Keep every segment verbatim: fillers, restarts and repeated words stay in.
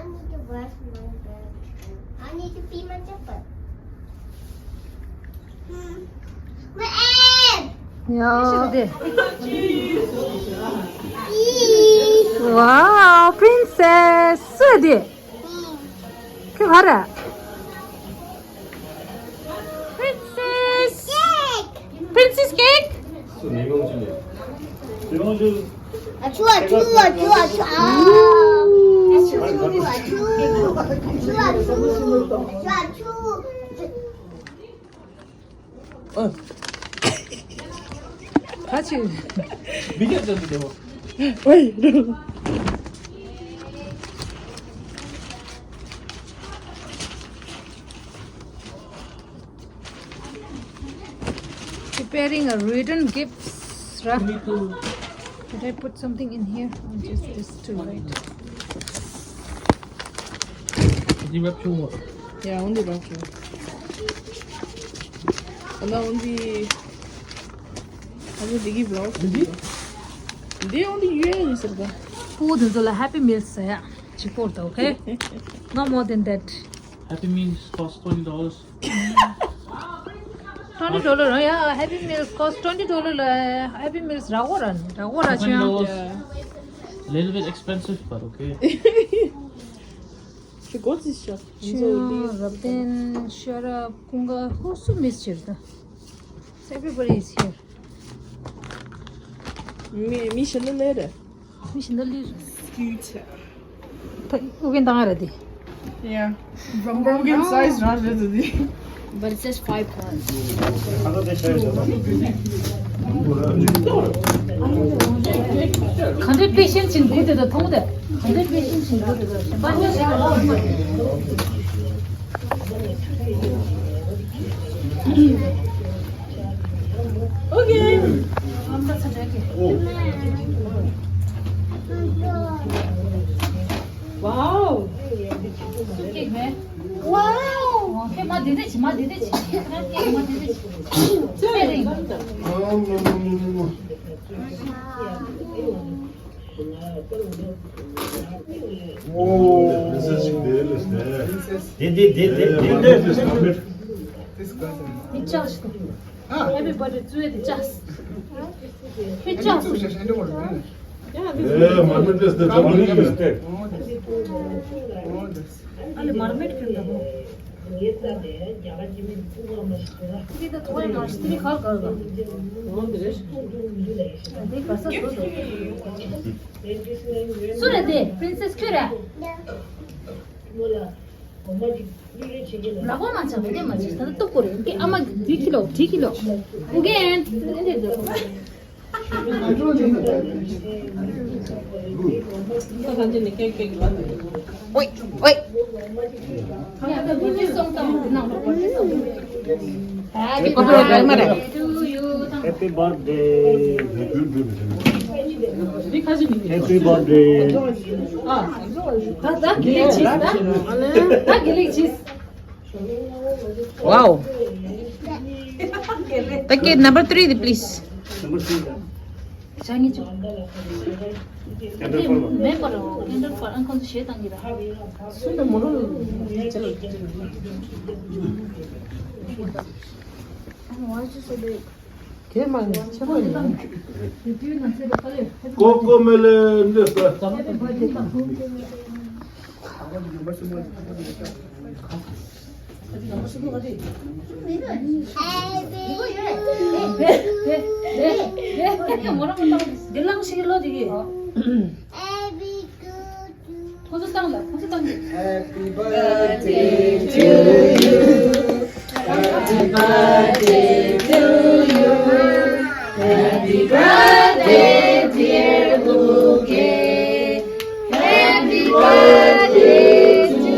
I need to wash my bed. I need to pee my diaper. Hmm. Where? Yeah, there. Wow, princess. Sit there. ཁྱོད་ག་རེ། Princess. Princess cake. ཨ་ཆུ་ཨ་ཆུ་ཨ་ཆུ་ཨ་ཆུ་ཨ། ཨ་ཆུ་ཨ་ཆུ་ཨ་ཆུ་ཨ་ཆུ། ཨ། ཁ་ཆུ། མི་རྒྱབ་ཙམ་དུ་འགྲོ། ཨོའི། Preparing a written gifts, right? Did I put something in here? Or just this two, right? Did you wrap your what? Yeah, only wrap your. And then only, only they give wrong. Did you? They only you and you said that. Food is all Happy Meals, yeah. Cheaper though, okay? No more than that. Happy Meals cost twenty dollars. Twenty dollar, yeah, Happy Meals cost twenty dollar la, Happy Meals རག་གོ་ར་རག་གོ་ར་ཅི་ཡང་། Twenty dollars. Little bit expensive, but okay. She got this shop. ཅི་ཡང་རབ་བརྟན་ཤ་རབ་ཀུན་དགའ་ཧོ་སུ་མིས་ཆེར་ད། Everybody is here. མི་མི་ཤི་ན་ལེ་རེད། མི་ཤི་ན་ལེ་རེད། Scooter. ད་ཨུ་རྒྱན་བཏང་ཡ་ར་དེ། Yeah. From Brogan size ར་རེད་དེ། But it says five plus. ག་འདྲའི་patient ཅིག་འདུག་དེ་ད་མཐོང་དེ། ག་འདྲའི་patient ཅིག་འདུག་དེ་ད་གཞན་པ་ཅི་ཞིག་ལ་མཐོང་མ། Okay. Wow. Wow. Okay, མ་དེ་དེ་ཆི་མ་དེ་དེ་ཆི་མ་དེ་དེ་ཆི། དེ་དེ་དེ་དེ་དེ་དེ། This cousin. Happy birthday to you, ཅག་ཁྱོད་ཅག་ཨེ་མར་མེད་ཏེ་སྟེ་ཙམ་མ་རེད། ཨ་ལེ་མར་མེད་ཁྱོད་འདྲ་པོ། འདི་ད་ཐོ་ཡ་མ་ཤི་ཏི་རི་གར་གར་ག་འོ་འདི་རེད། འདི་ག་ས་བཟོ་བཟོ། སུ་རེད་དེ། Princess ཁྱོད་རེད། ལག་པ་མ་ཆག་མེད་མ་ཆག་ད་ལྟ་སྟུག་པོ་རེད། ཨ་མ་འདི་ཁྱི་ལོ་འདི་ཁྱི་ལོ། ཨུ་རྒྱན། ཨོའི་ཨོའི། Happy birthday. Happy birthday. ཨ། ད་དགེ་ལེགས་བྱིས། ད་དགེ་ལེགས་བྱིས། Wow. Okay, number three, please. ཅང་ངེ་ཅུ། མེ་པར་རོ། ཀེན་ཌལ་པར་ཨང་ཁོང་ཚོ་ཞེས་བཏང་གི་ར། སུ་ད་མོ་རོ། ཅེ་ལོ། Why is it so big? ཁྱེད་མ་ཆེ་བ་ཡིན། ཀོ་ཀོ་མེ་ལེ་འདི་ལྟ། འདི་ལང་ཞིག་ལོ་དེ་གི། ཁོ་ཚོ་བཏང་ལ། ཁོ་ཚོ་བཏང་གི། Happy birthday to you. Happy birthday to you. Happy birthday, dear Bouquet. Happy birthday to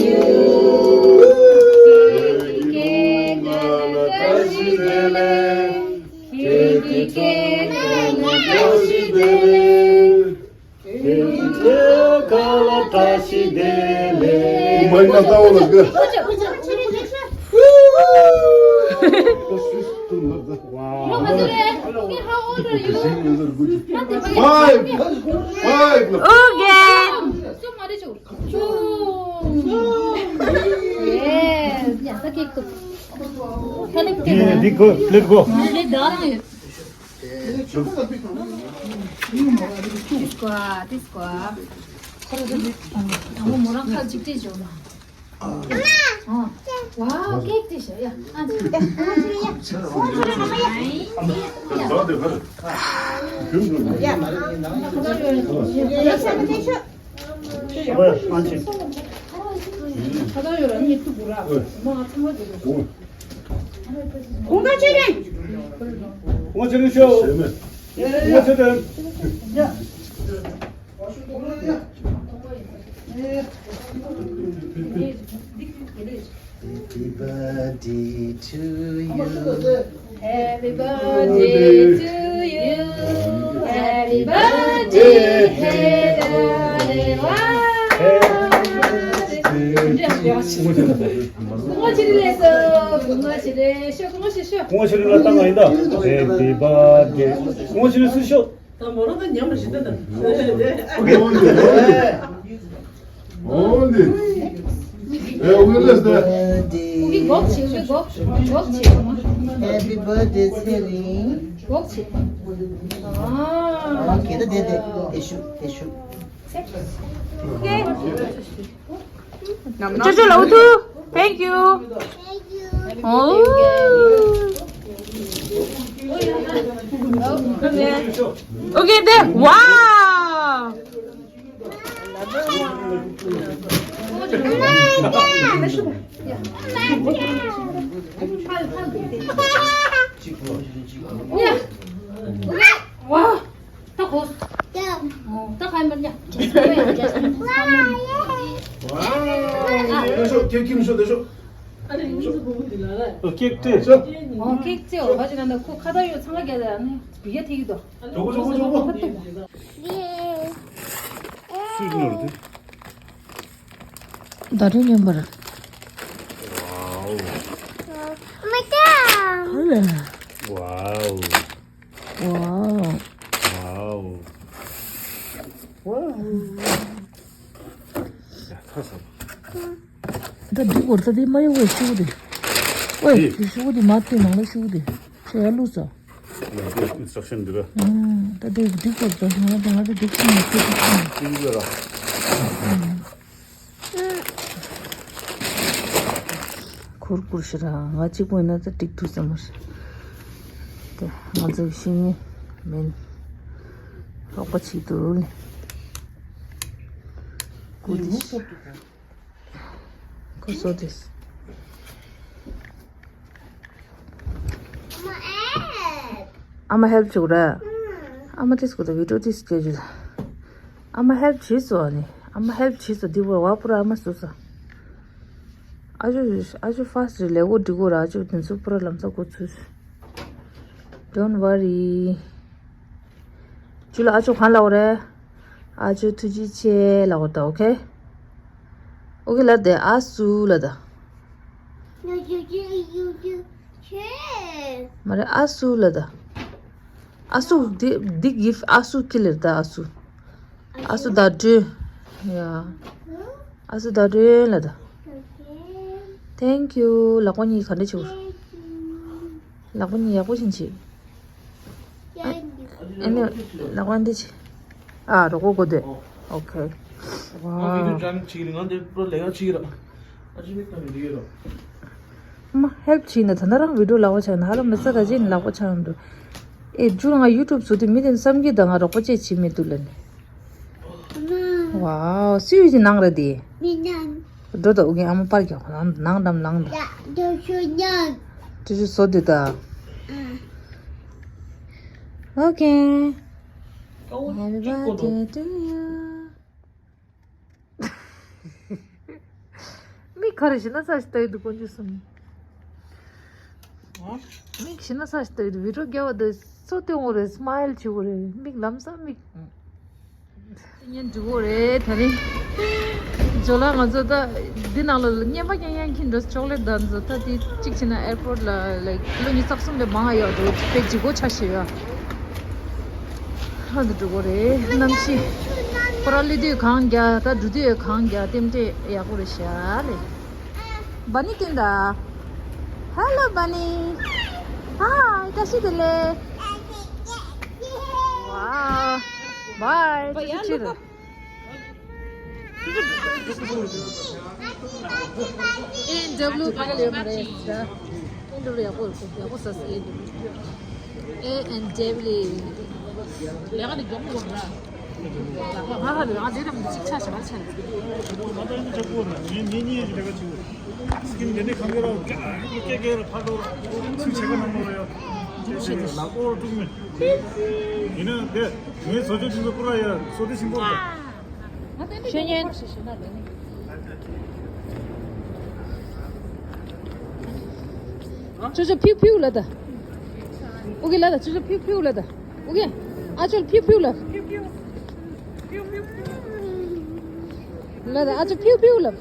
you. Happy birthday. Wow. How old are you? Five. Five. Okay. ཀེག་ཏུ། ཁ་ལེགས་ཀེག་འདི་འདི་གོ་པླེཊ་གོ། ལེ་དགའ་རང་ཡོད། དེ་སྐོར་དེ་སྐོར། ཁོ་རེ་རེ་རེ། དང་པོ་མོ་རང་ཁ་ཅིག་སྤྲད་བྱོས་ལ། ཨ། ཝའོ་ཀེག་དེ་ཤ་ཡ། ཨ་ཅི། ཨ་ཅི་ཡ། ཨ་ཅི་ཡ། ཡ། ཁ་ད་ཡོད་ར་ཉི་ཤུ་གུ་ར། མ་ཨ་ཚང་མ་དེ་གོང་ཁ་ཆེ་རེད། གོང་ཁ་ཆེ་རེད་ཤོ། གོང་ཁ་ཆེ་རེད། Happy birthday to you. Happy birthday to you. Happy birthday, happy birthday. གོང་ཁ་ཆེ་རེད་ལགས་སོ། གོང་ཁ་ཆེ་རེད་ཤོ། གོང་ཁ་ཆེ་རེད། གོང་ཁ་ཆེ་རེད་ལ་བཏང་བ་ཡིན་ད། Happy birthday. གོང་ཁ་ཆེ་རེད་སུ་ཤོ། ད་མོ་རང་ད་ཉམས་རེ་ཞིག་ད་ད། ཨོ་ཀེ། ཨོ་ནི། ཨེ་ཨོ་ཀེ་ལེས་ད། ཨོ་ཀེ་གོག་ཆེ། ཨོ་ཀེ་གོག་གོག་ཆེ། Happy birthday ཚེ་རིང་། གོག་ཆེ། ཨ། ཨོ་ཀེ་ད་དེ་དེ་དེ་ཤུ་དེ་ཤུ། ཨོ་ཀེ། ཅོ་ཅོ་ལའུ་ཐུ། Thank you. Oh. Okay, then. Wow. Wow. ད་གོ། ད་ག་མར་ཡ། ལྟོས་ཤོག་ཀེག་ཁྱེར་ཤོག་ལྟོས་ཤོག་ཨོ་ཀེག་སྤྲད་ཤོག་ཨོ་ཀེག་སྤྲད། འོ་ག་ཅི་ན་ན་ཁོ་ཁ་ད་ཡོད་ཚང་མ་རྒྱ་ད་ནི་བི་ཡ་ཐིག་གི་དོ། ཇོ་གོ་ཇོ་གོ་ཇོ་གོ། སུས་ནོར་དུ། ད་རེས་ཉན་པར། ཝའོ། ཧ་ལས། ཝའོ། ཝའོ། ཝའོ། ཝའོ། ཡ་ཁ་ས། ད་འགྲིག་གོ་ར། ད་དེ་མ་ཡོང་བའི་ཤུ་གུ་དེ། ཨོའི། དེ་ཤུ་གུ་དེ་མ་བལྟས་ནང་ལ་ཤུ་གུ་དེ། ཁྱོད་ཡར་བླུགས་ས། ཡང་ཨིན་སི་ཊྲག་ཤན་འདི་ར། ཨང་། ད་དེ་འགྲིག་གོ་ར། ད་ང་ད་ང་ད་འགྲིག་ཤིང་མ་ཁྱོད་འགྲིག་ཤིང་། འགྲིག་གི་ར། ཁུར་ཁུར་ཤི་ར། ང་གཅིག་པོ་ཡིན་ན་ད་འགྲིག་ཐུབ་ས་མ་རེད། དེ་ང་ཚོའི་ཤིང་ནི་མིན། རོགས་པ་བྱེད་དུ་ལེ། ཀུ་དི་ཤི། ཁོ་སོ་དེས། ཨ་མ་ཧེལཔ་བྱེད་དགོས་ར། ཨ་མ་དེས་གོ་ད་བི་ཌིའོ་དེས་སྐྱེ་རྒྱུ། ཨ་མ་ཧེལཔ་བྱེད་སོ་ནི། ཨ་མ་ཧེལཔ་བྱེད་སོ། འདི་བོ་བ་པུ་ར་ཨ་མ་བཟོ་ས། ཨ་ཅོ་ཨ་ཅོ་ཧྥ་སི་ཊི་རེད། ལས་འགོ་འགྲིག་གོ་ར། ཨ་ཅོ་དེ་ཚོ་པུ་ར་ལམ་སང་འགོ་ཚུགས། Don't worry. ཇུ་ལ་ཨ་ཅོ་གང་ལབ་རེད། ཨ་ཅོ་ཐུགས་རྗེ་ཆེ་ལབ་དགོས་ད། ཨོ་ཁེ། ཨོ་ཁེ་ལབ་དེ། ཨ་སུ་ལབ་ད། མ་རེད། ཨ་སུ་ལབ་ད། ཨ་སུ་འདི་འདི་གིབ་ཨ་སུ་ཁི་ལེར་ད། ཨ་སུ། ཨ་སུ་ད་དྲོད། ཡ། ཨ་སུ་ད་དྲོད་ལབ་ད། Thank you. ལག་པ་གཉིས་ག་འདྲ་བྱེད། ལག་པ་གཉིས་ཡག་པོ་ཞིག་བྱེད། ཨ་ནི་ལག་པ་འདི་བྱེད། ཨ་རོགས་པ་གོ་དེ། ཨོ་ཁེ། ཝའོ། མ་ཧེལཔ་བྱེད་ན་ད་ན་རང་བི་ཌིའོ་ལག་པ་ཆག་ན་ཧ་ལམ་མི་ས་ད་ཅི་ནི་ལག་པ་ཆག་ན་འགྲོ། ཨེ་ཇུ་ང་ཡུ་ཊུབ་བཟོ་དུས་མི་དེ་བསམ་གྱི་ད་ང་རོགས་པ་ཅེས་བྱེད་མི་འདུག་ལ་ནི། ཝའོ། སུས་ཀྱི་ནང་རེད་དེ། མི་ནང་། འགྲོ་ད། ཨུ་གི་ཨ་མ་པར་རྒྱག་ནང་ནང་འགྲམ་ནང་ད། ཡ་དུ་ཤུ་ནང་། དུ་ཤུ་བཟོ་དེ་ད། ཨ། ཨོ་ཁེ། Happy birthday to you. མིག་ག་རེ་ཞིག་ན་ས་ཞིག་ལྟ་ཡི་འདུག་དཀོན་མཆོག་གསུམ། མིག་ཞིག་ན་ས་ཞིག་ལྟ་ཡི་འདུག་བི་ཌིའོ་རྒྱབ་པ་དེ་སོ་སྟོན་དགོས་རེད། སི་མའིལ་བྱེད་དགོས་རེད། མིག་ལམ་སང་མིག་ཉན་འགྲོ་གི་རེད། ད་རིང་ཇོ་ལགས་ང་ཚོ་ད་འདི་ནང་ལ་རྔན་པ་རྐྱང་རྐྱང་འཁྱེར་འགྲོ། ཅོག་ལེ་ཊི་དང་ཚོ། ད་དེ་གཅིག་བྱས་ན་ཨེར་པོར་ཊི་ལ་ལའིག་ཀི་ལོ་ཉི་ཤུ་རྩ་གསུམ་པའི་མང་ང་ཡོད་འགྲོ། དཔེ་ལྗིད་ཁོག་ཆགས་ཤིག་ཡོད། ཧ་འདི་འགྲོ་གི་རེད། གནམ་གཤིས་ཁོ་རང་སླེབས་དུས་གངས་རྒྱག་ད་འགྲོ་དུས་གངས་རྒྱག་རྟེན་འབྲེལ་ཡག་པོ་རེད་ཤག་ལེ། བ་ནི་ཏིན་ད། Hello, bunny. Hi, བཀྲ་ཤིས་བདེ་ལེགས། Wow. Bye. Bye. A and W ག་ལ་ཡོད་མ་རེད། A and W ཡག་པོ་ཡག་པོ་ཟ་ཟ། A and W། A and W། ལས་ཀ་དེ་མགྱོགས་པོ་ཡོང་ར། ང་ཧ་ལས་ང་དེ་དང་གཅིག་ཆ་ཞེ་པར་ཆ་ནས། ང་ད་ཡིན་ཆགས་པོ་ན་ངའི་ངའི་གཉིས་ཀྱི་ལས་ཀ་བྱེད། སྐྱིན་དེ་ནས་གང་ག་ར་ཀྱ་ཀྱ་ཀྱ་ར་ཕར་འགྲོ་ར་ཚུར་ཆེ་ཁ་ནང་ལོག་ར་ཡ། ལག་པོ་དཀྲུག་མེད། ཡིན་ན་དེ་ངའི་བཟོ་བཅོས་དེ་ཚོ་ཀུ་ར་ཡ་བཟོ་དེ་ཤིང་པོ་ར། ཤེས་ཉན། ཅོ་ཅོ་ཕིའུ་ཕིའུ་ལབ་ད། ཨོ་ཀེ་ལབ་ད། ཅོ་ཅོ་ཕིའུ་ཕིའུ་ལབ་ད། ཨོ་ཀེ། ཨ་ཅོ་ཕིའུ་ཕིའུ་ལབ། ལབ་ད། ཨ་ཅོ་ཕིའུ་ཕིའུ་ལབ།